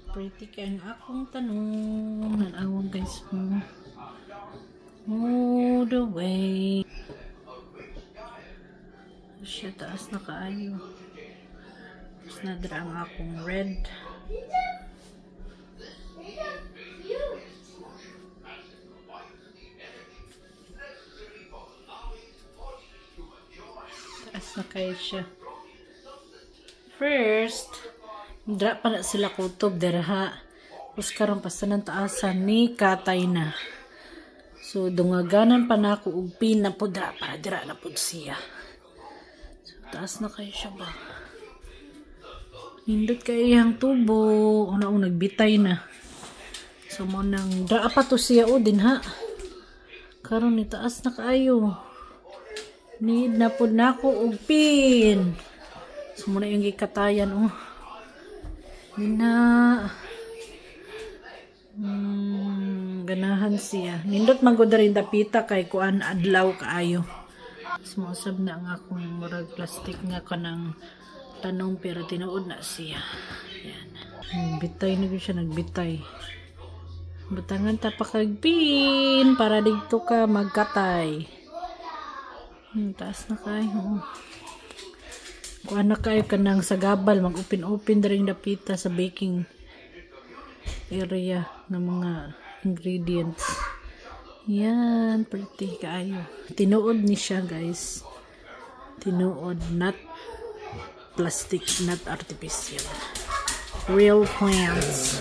Pretty kay ang akong tanom. Nanawang, guys mo. All the way. Siya taas na kaayo. Tapos na dira ang akong red. Cute. Taas na kayo siya. First, dra pa na sila kutob dira. Tapos karon pa sa nang taasan ni katay na. So dungaganan pa na ako og pin na pud dra para dira na pud siya. So taas na kayo siya ba. Nindot kay iyang tubo. Una nagbitay na. So mo nang dra pa to siya o din ha. Karon ni taas na kaayo. Need na pud nako og pin. So muna yung gikatayan oh. Nina. Ganahan siya. Nindot man gud rin dapita kay kuan, adlaw kaayo. Sumosab na ang akong murag plastic nga kanang tanom pero tinuod na siya. Yan. Bitay na gyud siya, nagbitay. Butangan ta pa kag pin para didto ka magkatay. Taas na kayo. Kuan na kayo kanang sagabal, mag-open-open na rin dapita sa baking area ng mga ingredients. Yan, pretty kaayo. Tinuod ni siya, guys. Tinuod, not plastic, not artificial. Real plants.